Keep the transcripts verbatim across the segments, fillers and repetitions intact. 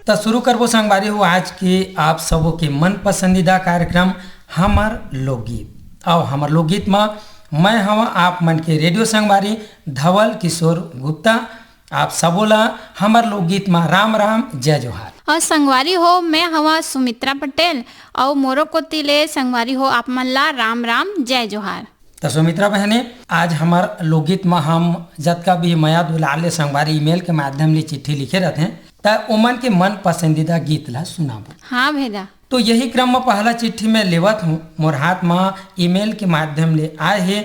त शुरू करबो संगवारी हो आज के आप सबो के मन पसंदीदा कार्यक्रम हमर लोकगीत। अउ हमर लोकगीत म मैं हवा आप मन के रेडियो संगवारी धवल किशोर गुप्ता। आप सबो ला हमर लोकगीत म राम राम, जय जोहार। अउ संगवारी हो, मैं हवा सुमित्रा पटेल, अउ मोरो कोति ले संगवारी हो आप मन ला राम राम, जय जोहार। त सुमित्रा बहने, आज हमर लोकगीत म हम जतका भी मया दुलार ले संगवारी ईमेल के माध्यम ले चिट्ठी लिखे रथें, त ओमन के मन पसंदीदा गीत ला सुनाबो। हाँ भैया। तो यही क्रम म पहला चिट्ठी मैं लेवत हूँ, मोर हाथ म ईमेल के माध्यम ले आए हे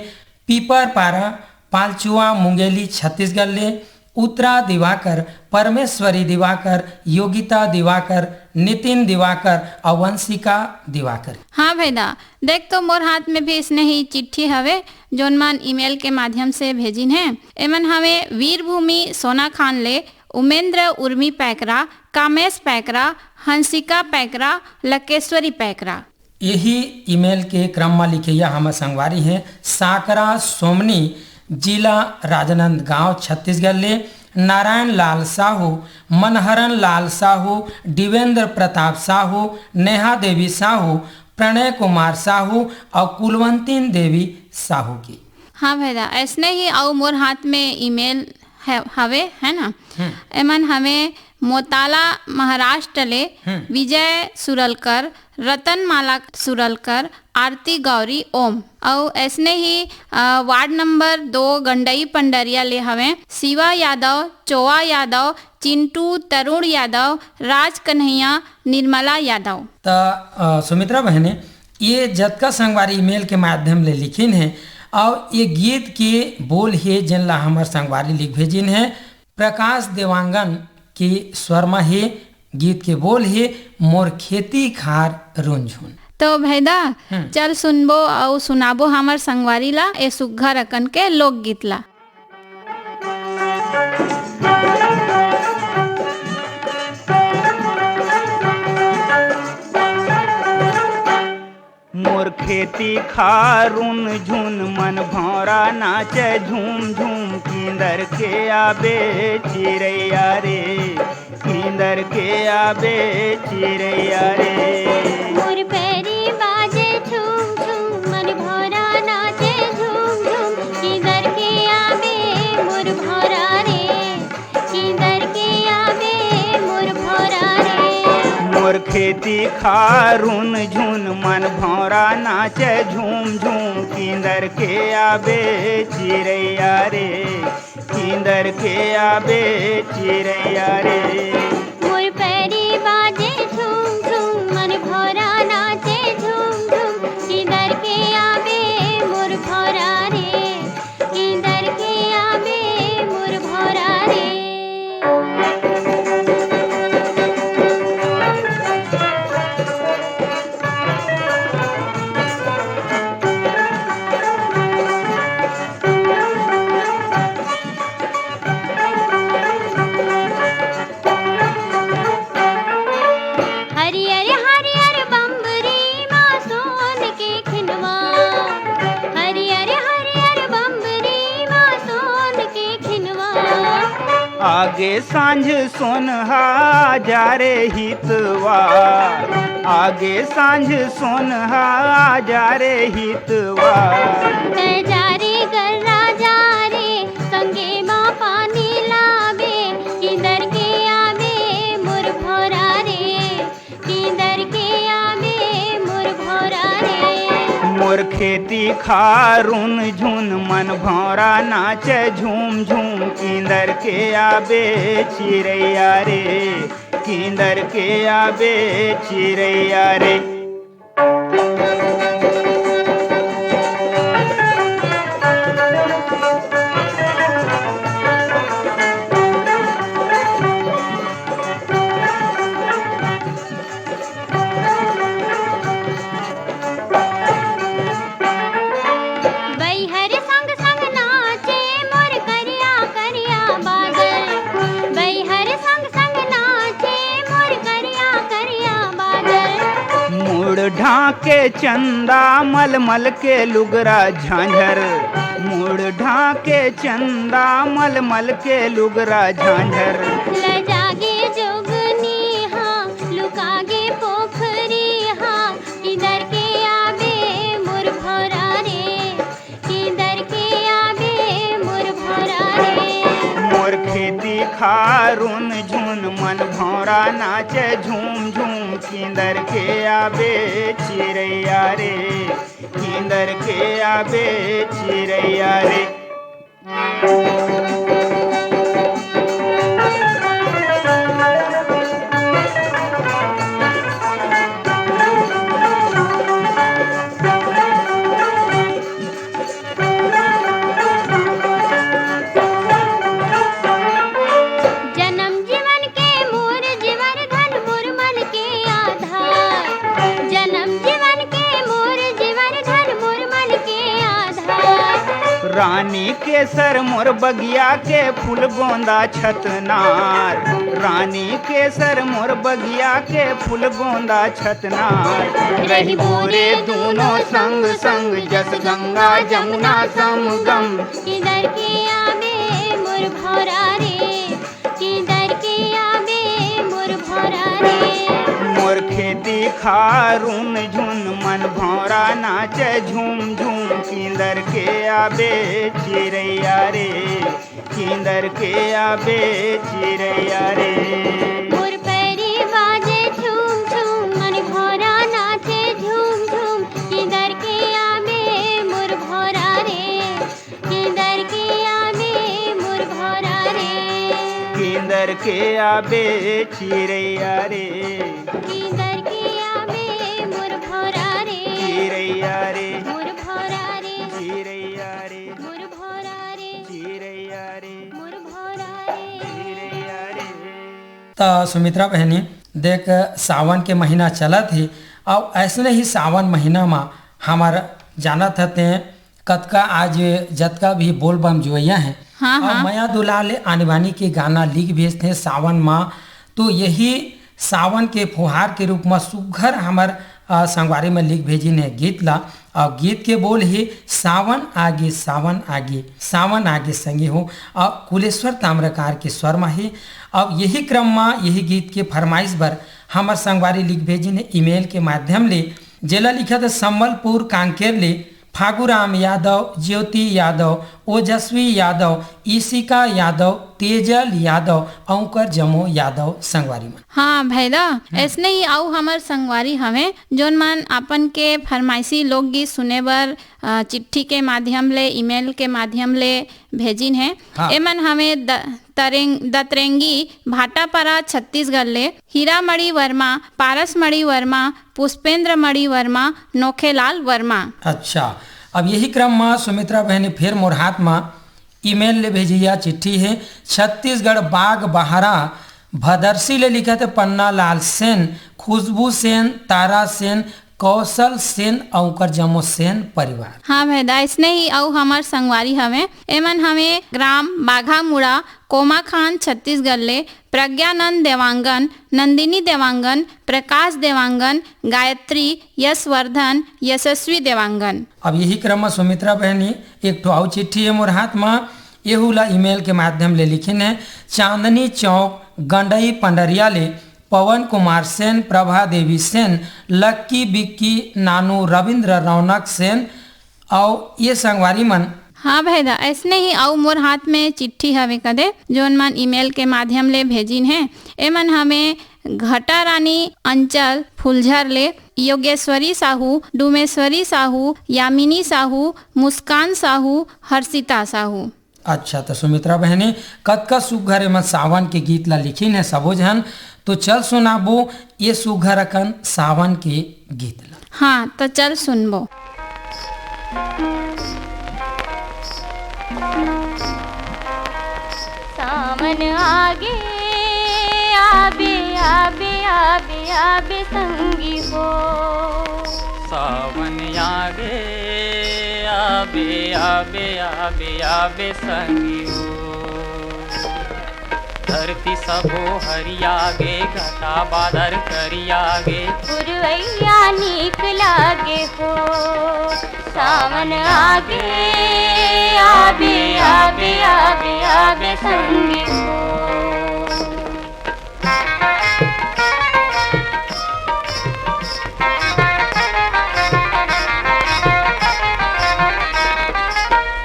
पीपर पारा, पालचुआ, मुंगेली, छत्तीसगढ़ ले उत्तरा दिवाकर, परमेश्वरी दिवाकर, योगिता दिवाकर, नितिन दिवाकर अउ वंशिका दिवाकर। हाँ भैदा, देख तो मोर हाथ में भी इसने ही चिट्ठी हवे, जोन मन ईमेल के माध्यम से भेजिन हे। एमन हवे वीरभूमि सोनाखान ले उमेंद्र उर्मी पैकरा, कामेश पैकरा, हंसिका पैकरा, लकेश्वरी पैकरा। यही ईमेल के क्रम म लिखइया हमर संगवारी हे सांकरा सोमनी, जिला राजनांदगांव, छत्तीसगढ़ ले नारायण लाल साहू, मनहरन लाल साहू, दिवेंद्र प्रताप साहू, नेहा देवी साहू, प्रणय कुमार साहू अउ कुलवंतीन देवी साहू के। हाँ भैया, ऐसने ही अउ मोर हाथ में ईमेल है, हवे, है ना? हम्म। एमन हवे मोताला महाराष्ट्र ले हम्म। विजय सुरलकर, रतनमाला सुरलकर, आरती गौरी ओम। अउ ऐसने ही, अ, वार्ड नंबर दो गंडई पंडरिया ले हवे शिवा यादव, चोवा यादव, चिंटू, तरुण यादव, राज कन्हैया, निर्मला यादव। त, अ, सुमित्रा बहने, ये जतका संगवारी ईमेल के माध्यम ले लिखिन हे, अउ ये गीत के बोल हे, जेन ला हमर संगवारी लिख भेजिन हे, प्रकाश देवांगन के स्वर म हे, गीत के बोल हे, मोर खेती खार रुनझुन। तो भैदा, हम्म। चल सुनबो अउ सुनाबो हमर संगवारी ला ए सुग्घर अकन के लोकगीत ला। मोर खेती खार रुनझुन मन भौंरा नाचे झूम झूम, किंदर के आबे चिरैया रे, किंदर के आबे चिरैया रे। मोर पैरी बाजे झूम झूम, मन भौंरा नाचे झूम झूम, किंदर के आबे मोर भौंरा रे, किंदर के आबे मोर भौंरा रे। मोर खेती खार रुनझुन मन भौंरा नाचे झूम झूम, किंदर के आबे चिरैया रे, किंदर के आबे चिरैया रे। मोर पैरी बाजे झूम झूम, मन भौंरा नाचे झूम झूम, किंदर के आबे मोर भौंरा रे, किंदर के आबे मोर भौंरा रे। हरियर हरियर बंबरी मा सोन के खिनवा, हरियर हरियर बंबरी मा सोन के खिनवा। आगे सांझ सोनहा जा रे हितवा, आगे सांझ सोनहा जा रे हितवा। तै जा रे गर्रा जा रे, संगे मा पानी लाबे, किंदर के आबे मोर भौंरा रे, किंदर के आबे मोर भौंरा रे। मोर खेती खार रुनझुन मन भौंरा नाचे झूम झूम, किंदर के आबे चिरैया रे, किंदर के आबे चिरैया रे। बैहर संग संग नाचे मोर करिया करिया बादल, बैहर संग संग नाचे मोर करिया करिया बादल। मुड़ ढांके चंदा मलमल के लुगरा झांझर, मुड़ ढांके चंदा मलमल के लुगरा झांझर। ले जागे जोगनी हारून झुन मन भौंरा नाचे झूम झूम, किंदर के आबे चिरैया रे, किंदर के आबे चिरैया रे। जन्म जीवन के मोर जीवन धन मोर मन के आधार। जन्म जीवन के मोर जीवन धन मोर मन के आधार। रानी केसर मोर बगिया के फूल गोंदा छतनार। रानी केसर मोर बगिया के फूल गोंदा छतनार। रहिबो रे दूनों संग संग जस गंगा जमुना समगम। किंदर के आबे मोर भौरा रे, किंदर के आबे मोर भौरा रे। मोर खेती खारून झुन मन भौंरा नाचे झूम झूम, किंदर के आबे चिरैया रे, किंदर के आबे चिरैया रे। मोर पैरी बाजे झूम झूम मन भौंरा नाचे झूम झूम, किंदर के आबे मोर भौरा रे। किंदर के आबे मोर भौरा रे। किंदर के आबे चिरैया रे। किंदर के आबे मोर भौरा रे। चिरैया रे। मोर भौरा रे। चिरैया रे। मोर भौरा रे। चिरैया रे। मोर भौरा रे। चिरैया रे। त सुमित्रा बहनी, देख, सावन के महीना चलत हे, अउ अइसने ही सावन महीना म हमर जानत हते कतका आज जतका भी बोलबम जुवैया हे, हाँ, अउ हाँ। मया दुलार ले आनी बानी के गाना लिख भेजथे सावन म। तो यही सावन के फुहार के रूप म सुघर हमर, अ, संगवारी म लिख भेजिन हे गीत ला। अउ गीत के बोल हे, सावन आगे, सावन आगे, सावन आगे संगी हो। अउ कुलेश्वर ताम्रकार के स्वर म हे। अउ यही क्रम म यही गीत के फरमाइश बर हमर संगवारी लिख भेजिन हे email के माध्यम ले, जेला लिखत हे संबलपुर कांकेर ले फागुराम यादव, ज्योति यादव, ओजस्वी यादव, इशिका यादव, तेजल यादव, अउ ओकर जम्मो यादव संगवारी मन। हाँ भैदा, हम्म। अइसने ही अउ हमर संगवारी हवे, जोन मन अपन के फरमाइशी लोकगीत सुने बर, अ, चिट्ठी के माध्यम ले, email के माध्यम ले भेजिन हे। हाँ। एमन हवे द-, तरेंग-, दतरेंगी भाटापारा छत्तीसगढ़ ले हीरामणि वर्मा, पारसमणि वर्मा, पुष्पेंद्र मणि वर्मा, नोखेलाल वर्मा। अच्छा, अब यही क्रम म सुमित्रा बहनी फेर मोर हाथ म email ले भेजिया चिट्ठी हे। छत्तीसगढ़ बाग बहारा भदरसी ले लिखत हे पन्ना लाल सेन, खुशबू सेन, तारा सेन, कौशल सेन अउ ओकर जम्मो सेन परिवार। हाँ भैदा, अइसने ही अउ हमर संगवारी हवे। एमन हवे ग्राम बाघामुड़ा, कोमाखान, छत्तीसगढ़ ले प्रज्ञानंद देवांगन, नंदिनी देवांगन, प्रकाश देवांगन, गायत्री, यशवर्धन, यशस्वी देवांगन। अब यही क्रम म सुमित्रा बहनी एक ठो अउ चिट्ठी हे मोर हाथ म, एहू ला email के माध्यम ले लिखिन हे। चांदनी चौक गंडई पंडरिया ले पवन कुमार सेन, प्रभा देवी सेन, लक्की बिक्की नानू, रविंद्र रौनक सेन, अउ ये संगवारी मन। हाँ भैदा, अइसने ही अउ मोर हाथ में चिट्ठी हवे कदे, जोन मन email के माध्यम ले भेजिन हे। एमन हवे घटारानी अंचल फुलझर ले योगेश्वरी साहू, डूमेश्वरी साहू, यामिनी साहू, मुस्कान साहू, हर्षिता साहू। अच्छा, त सुमित्रा बहनी, कतका सुघर एमन सावन के गीत ला लिखिन हे सबो झन। तो चल सुनाबो ये सुघर अकन सावन के गीत ला। हाँ, त चल सुनबो। सावन आगे, आबे, आबे, आबे, आबे संगी हो। सावन आगे, आबे, आबे, आबे, आबे संगी हो। धरती सबो हरिया गे, घटा बादर करिया गे। पुरवैया नीक लागे हो। सावन आगे, आबे, आबे, आबे, आबे संगी हो।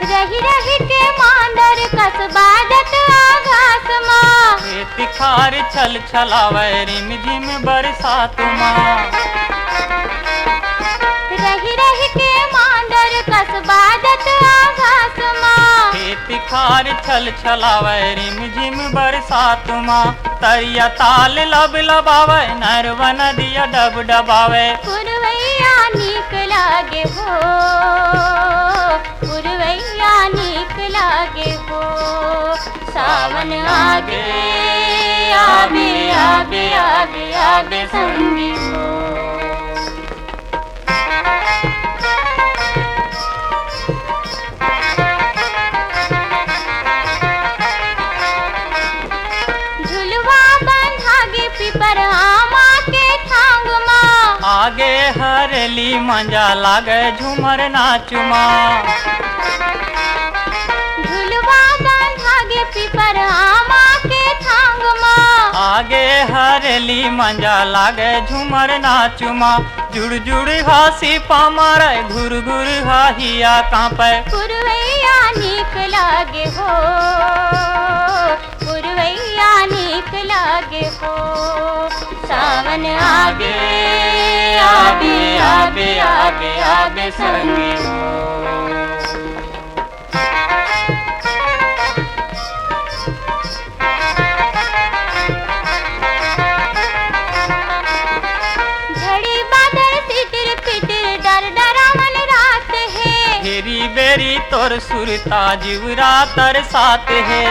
रहि रहि के मांदर कस बाजत आकाश मा। आर छल छलावय रिम झिम बरसात मा। रहि रहि के मांदर कस बाजत आकाश मा। खेत खार छल छलावय रिम झिम बरसात मा। तरिया ताल लब लबावय, नरवा नदिया डब डबावय। पुरवैया नीक लागे हो, पुरवैया नीक लागे हो। सावन आगे, आबे, आबे, आबे, आबे संगी हो। झुलवा बंधा गे पीपर आमा के थांग मा। आगे हरेली मंजा लागे झूमर नाच मा। झुलवा बंधा गे पीपर आमा के थांग मा। आगे हरेली मंजा लागे झूमर नाच मा। जुड़ जुड़ हासी पामारे, घुर घुर हाहिया कांपे। पुरवैया नीक लागे हो, पुरवैया नीक लागे हो। सावन आगे, आबे, आबे, आबे, आबे संगी हो। झड़ी बादर सिटिर पिटिर डर डरावन रात हे। हेरी बेरी तोर सुरता जिवरा तरसात हे।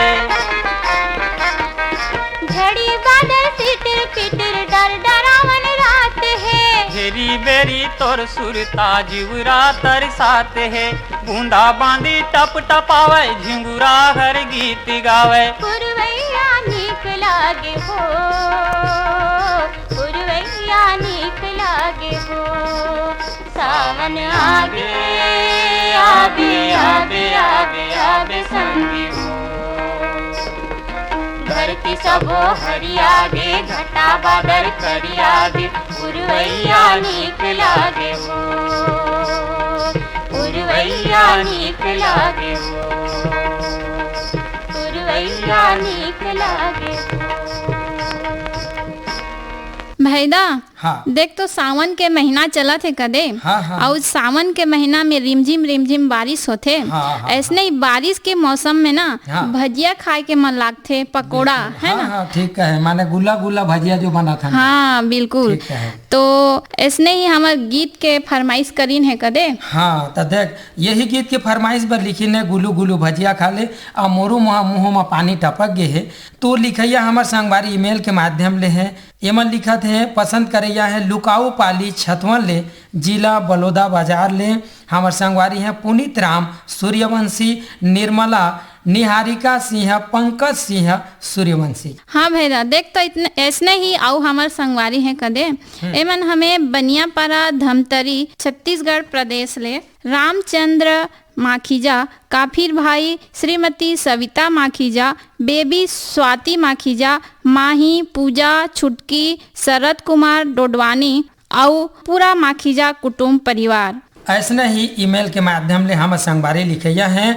झड़ी बादर सिटिर पिटिर डर डरावन रात हे। हेरी बेरी तोर सुरता जिवरा तरसात हे। बूंदा बांदी टप टपावय, झिंगुरा हर गीत गावय। पुरवैया नीक लागे हो, पुरवैया नीक लागे हो। सावन आगे, आबे, आबे, आबे, आबे संगी हो। धरती सबो हरिया गे, घटा बादर करिया गे, पुरवैया नीक लागे हो, पुरवैया नीक लागे हो, पुरवैया नीक लागे हो। भैदा, हाँ। देख तो सावन के महीना चलत हे कदे, हाँ, हाँ। अउ सावन के महीना में रिमझिम रिमझिम बारिश होथे। हाँ, हाँ, ऐसने हाँ। ही बारिश के मौसम में ना हाँ। भजिया खाए के मन लागथे, पकोड़ा, बिल्कुल। है हाँ, ना? हाँ, ठीक कहे, माने गुला गुला भजिया जो बनाथन। हाँ, बिल्कुल। ठीक कहे। तो ऐसने ही हमर गीत के फरमाइश करिन हे कदे। हाँ, त देख, यही गीत के फरमाइश बर लिखिन हे, गुलू गुलू भजिया खा ले, आ मोरू मुहा मुँह म पानी टपक गे हे। तो लिखइया हमर संगवारी ईमेल के माध्यम ले हे। एमन लिखत हे, पसंद करइया हे लुकाऊ पाली छतवन ले, जिला बलौदा बाजार ले। हमर संगवारी हे पुनीत राम सूर्यवंशी, निर्मला, निहारिका सिंह, पंकज सिंह सूर्यवंशी। हाँ भैया, देख तो इतने, ऐसने ही अउ हमर संगवारी हे कदे। हम्म। एमन हमें बनियापारा धमतरी छत्तीसगढ़ प्रदेश ले रामचंद्र माखीजा, काफिर भाई, श्रीमती सविता माखीजा, बेबी स्वाति माखीजा, माही, पूजा, छुटकी, शरद कुमार डोडवानी अउ पूरा माखीजा कुटुंब परिवार। ऐसने ही ईमेल के माध्यम ले हमर संगवारी लिखइया हे,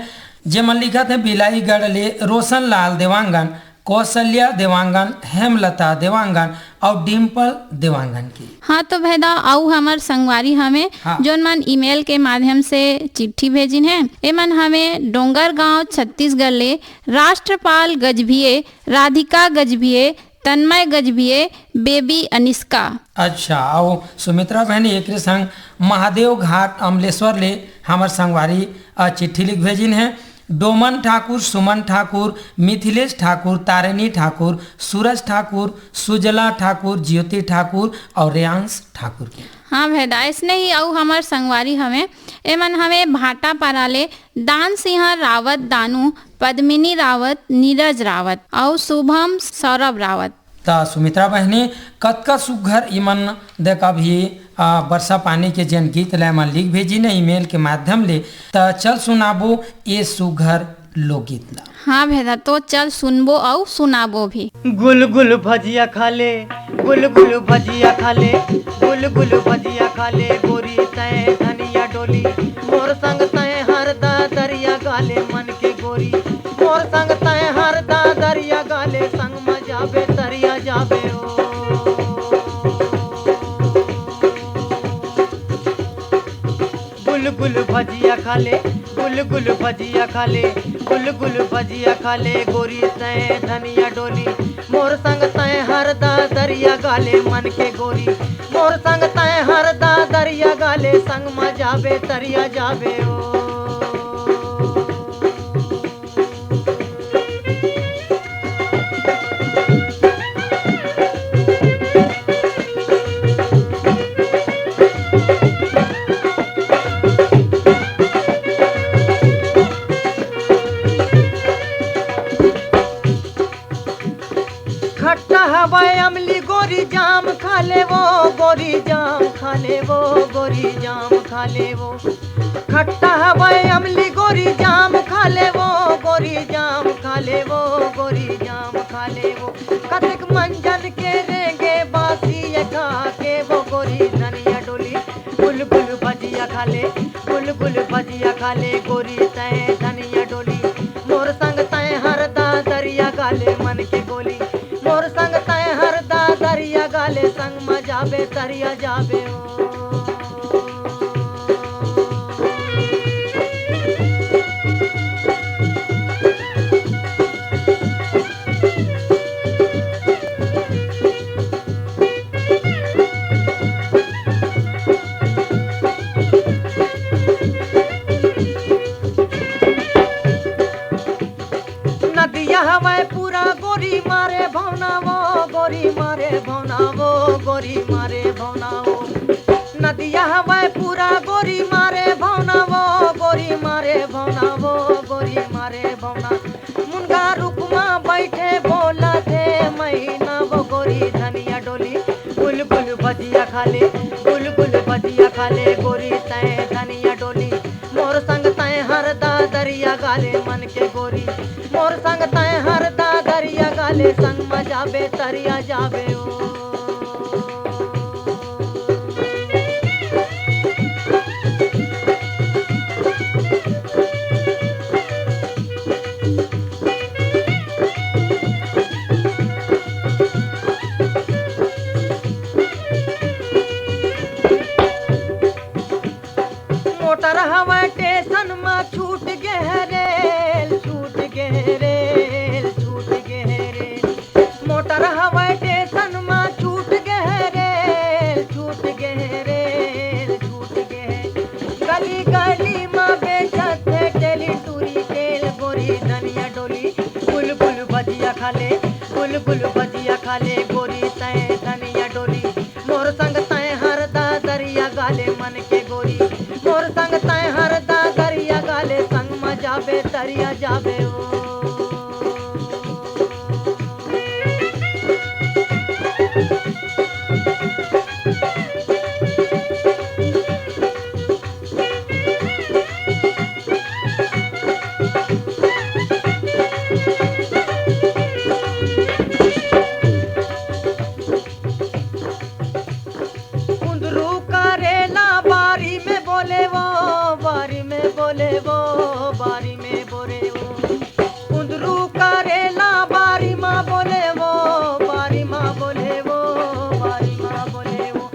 जेमन लिखत हे बिलाईगढ़ ले रोशन लाल देवांगन, कौशल्या देवांगन, हेमलता देवांगन अउ डिम्पल देवांगन की। हाँ तो भैदा, अउ हमर संगवारी हवे, हाँ। जोन मन ईमेल के माध्यम से चिट्ठी भेजिन हे, एमन हवे डोंगरगांव छत्तीसगढ़ ले राष्ट्रपाल गजभिये, राधिका गजभिये, तन्मय गजभिये, बेबी अनिष्का। अच्छा, अउ सुमित्रा बहनी एकरे संग महादेव घाट अमलेश्वर ले हमर संगवारी, अ, चिट्ठी लिख भेजिन हे। डोमन ठाकुर, सुमन ठाकुर, मिथिलेश ठाकुर, तारिणी ठाकुर, सूरज ठाकुर, सुजला ठाकुर, ज्योति ठाकुर अउ रेयांश ठाकुर के। हाँ भैदा, ऐसने ही अउ हमर संगवारी हवे, एमन हवे भाटापारा ले दान सिंह रावत दानू, पद्मिनी रावत, नीरज रावत अउ शुभम सौरभ रावत। त सुमित्रा बहनी, कतका सुघ्घर इमन देख अभी, आ, बरसा पानी के जेन गीत ल एमन लिख भेजिन हे ईमेल के माध्यम ले, त चल सुनाबो ए सुघ्घर लोकगीत ल। हाँ भैदा, तो चल सुनबो अउ सुनाबो भी। गुल गुल भजिया खा ले, गुल गुल भजिया खा ले, गुल गुल भजिया खा ले, गोरी तय धनिया डोली, मोर संग तय हरदा दरिया गाले मन के गोरी, मोर संग तय हरदा दरिया गाले, संग म जाबे तरिया गुल गुल भजिया खा ले, गुल गुल भजिया खा ले, गुल गुल भजिया खा ले, गोरी तैं धनिया डोली। मोर संग तैं हरदा दरिया गा ले मन के गोरी, मोर संग तैं हरदा दरिया गा ले, संग म जाबे तरिया जाबे ओ। खट्टा हवय अमली गोरी जाम खा ले वो, गोरी जाम खा ले वो, गोरी जाम खा ले वो। खट्टा हवय अमली गोरी जाम खा ले वो, गोरी जाम खा ले वो, गोरी जाम खा ले वो। कतेक मंजन के रेंगे बासी ये खा के वो गोरी धनिया डोली। गुल गुल भजिया खा ले, गुल गुल भजिया खा ले, गोरी तैं धनिया डोली। मोर संग तैं हरदा दरिया गा ले मन के गोली, मोर संग तैं हरदा दरिया गा ले, संग म जाबे तरिया जाबे ओ। नदिया हवय पूरा गोरी मारे भवना वो, गोरी मारे भवना वो, गोरी मारे भवना वो। नदिया हवय पूरा गोरी मारे भवना वो, गोरी मारे भवना वो, गोरी मारे भवना। मुनगा रुख म बइठे बोलथे मैना वो गोरी धनिया डोली। गुल गुल भजिया खा ले, गुल गुल भजिया खा ले, गोरी तैं धनिया डोली। मोर संग तैं हरदा दरिया गा ले मन के गोरी, मोर संग तैं हरदा दरिया गा ले, संग म जाबे तरिया जाबे ओ। मोटर हवय टेसन म छूट गे हे रेल, छूट गे हे रेल, छूट गे हे रेल। मोटर हवय टेसन म छूट गे हे रेल, छूट गे हे रेल, छूट गे हे। गली गली म बेचत हे टेली टूरी तेल, गोरी धनिया डोली। गुल गुल भजिया खा ले, गुल गुल भजिया खा ले, गोरी तैं धनिया डोली। मोर संग तैं हरदा दरिया गा ले मन के गोरी, मोर संग तैं हरदा दरिया गा ले, संग म जाबे तरिया जाबे ओ। कुंदरू करेला बारी में बोले वो, बारी में बोले वो, बारी में बोले वो। कुंदरू करेला बारी मा बोले वो, बारी मा बोले वो, बारी मा बोले वो।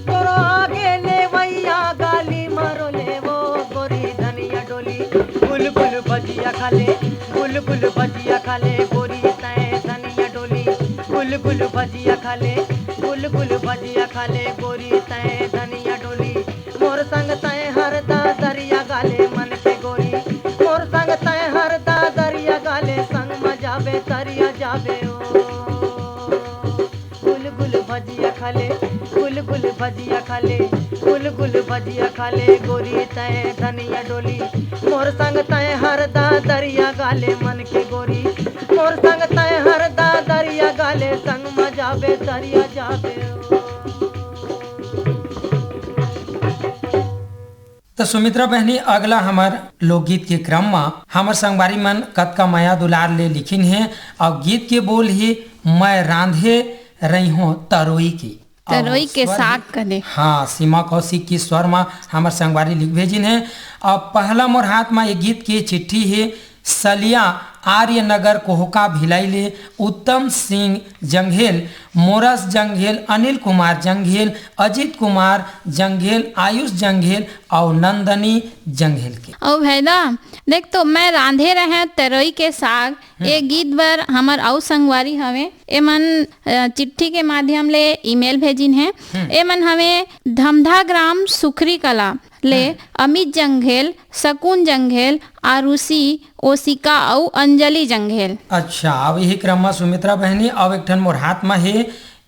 तोरो आगे लेवैया गाली मारो ले वो, गोरी धनिया डोली। गुल गुल भजिया खा ले, गुल गुल भजिया खा ले, गोरी तैं धनिया डोली। गुल गुल भजिया खा ले, गुल गुल भजिया खा ले, गोरी तैं धनिया डोली। मोर संग तैं हरदा दरिया गा ले मन के गोरी, मोर संग तैं हरदा दरिया गा ले, संग म जाबे तरिया जाबे ओ। गुल गुल भजिया खा ले, गुल गुल भजिया खा ले, गुल गुल भजिया खा ले, गोरी तैं धनिया डोली। मोर संग तैं हरदा दरिया गा ले मन के गोरी, मोर संग तैं हरदा दरिया गा ले, संग म जाबे तरिया जाबे ओ। तो सुमित्रा बहनी, अगला हमर लोकगीत के क्रम म हमर संगवारी मन कतका मया दुलार ले लिखिन हे, अउ गीत के बोल हे, "मैं रांधे रहिहों तरोई के।" अउ तरोई के स्वर साग हे, कने। हाँ, सीमा कौशिक के स्वर म हमर संगवारी लिख भेजिन हे। अब पहला मोर हाथ म ये गीत के चिट्ठी हे, सलिया आर्यनगर कोहका भिलाई ले उत्तम सिंह जंघेल, मोरस जंघेल, अनिल कुमार जंघेल, अजीत कुमार जंघेल, आयुष जंघेल अउ नंदनी जंघेल के। अउ भैदा, देख तो, मैं रांधे रहें तरोई के साग, हम्म। ए गीत बर हमर अउ संगवारी हवे, एमन, अ, चिट्ठी के माध्यम ले email भेजिन हे। हम्म। एमन हवे धमधा ग्राम सुखरी कला ले हम्म। अमित जंघेल, सकुन जंघेल, आरुषि, ओसिका अउ अंजलि जंघेल। अच्छा, अब यही क्रम म सुमित्रा बहनी, अब एक ठन मोर हाथ म हे,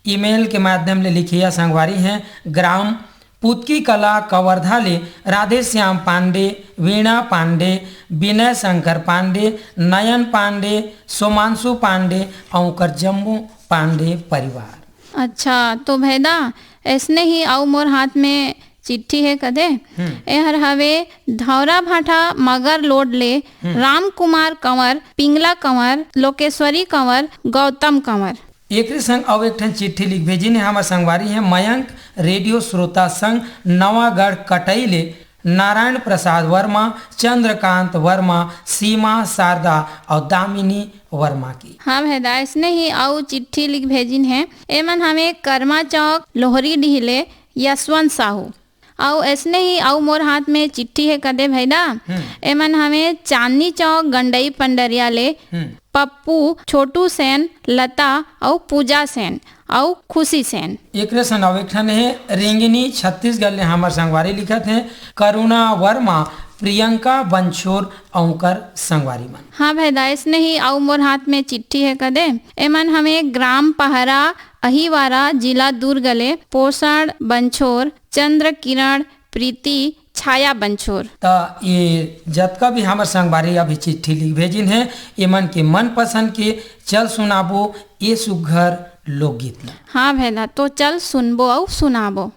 email के माध्यम ले लिखिया संगवारी हे, ग्राम पुतकी कला कवर्धा ले राधेश्याम पांडे, वीणा पांडे, विनय शंकर पांडे, नयन पांडे, सोमांशु पांडे अउ ओकर जम्मो पांडे परिवार। अच्छा, तो भैदा, ऐसने ही अउ मोर हाथ में चिट्ठी हे कदे। हम्म। एहर हवे धौरा भाठा मगर लोड ले हम्म। राम कुमार कंवर, पिंगला कंवर, लोकेश्वरी कंवर, गौतम कंवर। एकरे संग अउ एक ठन चिट्ठी लिख भेजिन हे हमर संगवारी हे मयंक रेडियो श्रोता संग नवागढ़ कटई ले नारायण प्रसाद वर्मा, चंद्रकांत वर्मा, सीमा शारदा अउ दामिनी वर्मा की। हाँ भैदा, ऐसने ही अउ चिट्ठी लिख भेजिन हे। एमन हवे कर्मा चौक लोहरी डीह ले यशवंत साहू। अउ ऐसने ही अउ मोर हाथ में चिट्ठी हे कदे भैदा। हम्म। एमन हवे चांदनी चौक गंडई पंडरिया ले हम्म। पप्पू, छोटू सेन, लता अउ पूजा सेन अउ खुशी सेन। एकरे संग अउ एक ठन हे रेंगिनी छत्तीसगढ़ ले हमर संगवारी लिखत हे करुणा वर्मा, प्रियंका बंछोर अउ ओकर संगवारी मन। हाँ भैदा, ऐसने ही अउ मोर हाथ में चिट्ठी हे कदे। एमन हवे ग्राम पहरा, अहिवारा, जिला दुर्ग ले पोषण बंछोर, चंद्र किरण, प्रीति, छाया बंछोर। त ये जतका भी हमर संगवारी अभी चिट्ठी लिख भेजिन हे, एमन के मनपसंद के चल सुनाबो ये सुघर लोकगीत ल। हाँ भैदा, तो चल सुनबो अउ सुनाबो।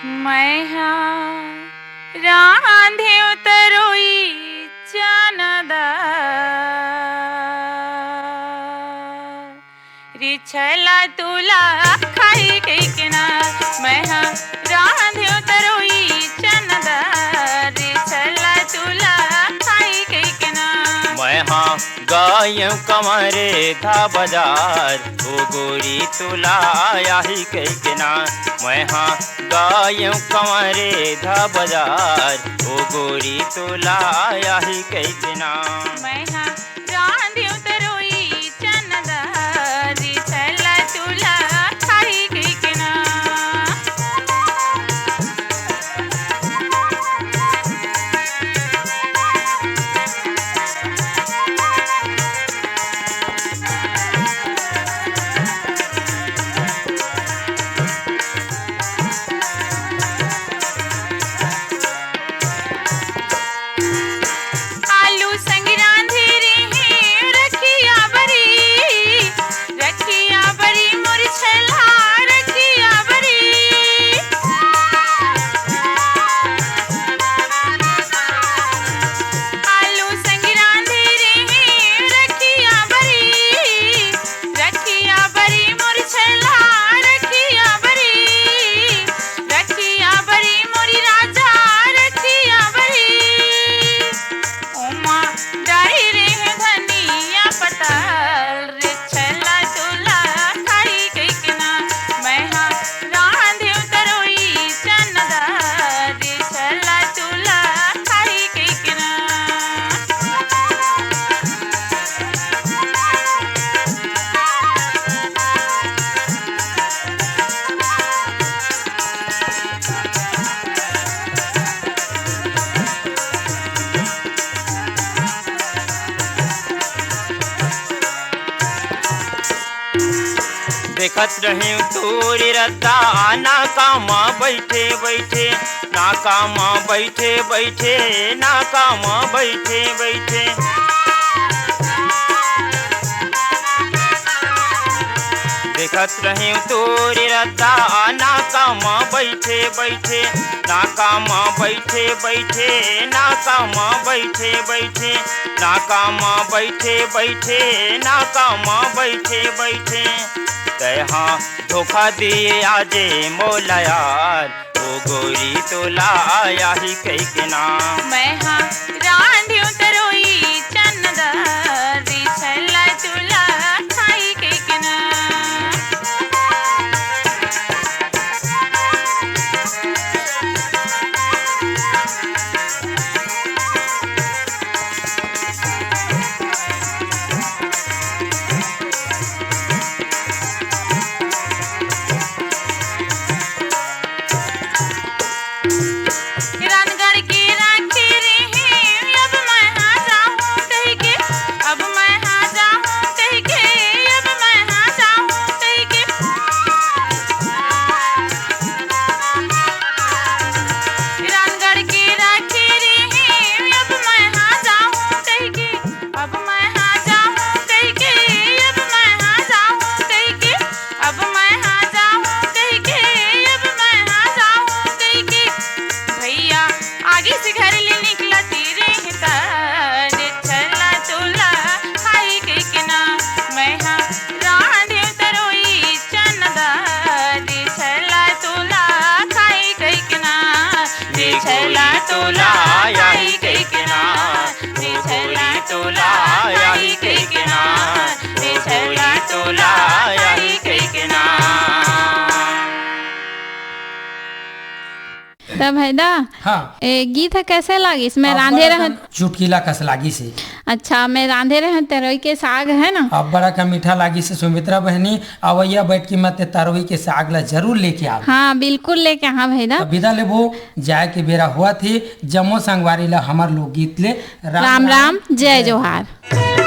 मैं हा रांधेव तरोई चना दार, रे छला तुला खाई कहिके ना, मैं हा रांधेव तरोई चना दार, रे छला तुला खाई कहिके ना। मैं हा गायेव कंवरे धा बजार, ओ गोरी तुला आही कहिके ना। मैं हा गायेव कंवरे धा बजार, ओ गोरी तुला आही कहिके ना। मैं हा रांधेव तरोई चना दार, छला तुला खाई कहिके ना। आलू संग रांधे रेहेंव रखिया बरी, रखिया बरी मोर छला रखिया बरी। आलू संग रांधे रेहेंव रखिया बरी, रखिया बरी मोर छला रखिया बरी, रखिया बरी मोरी राजा रखिया बरी। ओमा डारे रेहेंव धनिया पताल, रे छला तुला खाई कहिके ना। मैं हा रांधेव तरोई चना दार, रे छला तुला खाई कहिके ना। देखत रहेंव तोरे रद्दा, नाका म बइठे बइठे, नाका म बइठे बइठे, नाका म बइठे बइठे। देखत रहेंव तोरे रद्दा, नाका म बइठे बइठे, नाका म बइठे बइठे, नाका म बइठे बइठे, नाका म बइठे बइठे, नाका म बइठे बइठे। तैं हा धोखा दिए आजे मोला यार, ओ गोरी तोला आही कहिके ना। मैं हा रांधेव तरोई चना तोला आही कहिके ना, ओ छोरी तोला आही कहिके ना, ओ छोरी तोला आही कहिके ना। त भैदा, हाँ। ए गीत ह कैसे लागिस? मैं अब्बड़ रांधे अकन रहत चुटकीला कस लागिस हे। अच्छा, मैं रांधे रहत तरोई के साग है ना। अब्बड़ अकन मीठा लागिस हे सुमित्रा बहनी, अवैया बैठकी म ते तरोई के साग ला जरूर लेके आव। हाँ, बिल्कुल लेके आहा भैदा। त बिदा लेबो, जाए के बेरा होवत हे, जम्मो संगवारी ला हमर लोकगीत ले राम राम, राम, जय जय जोहार।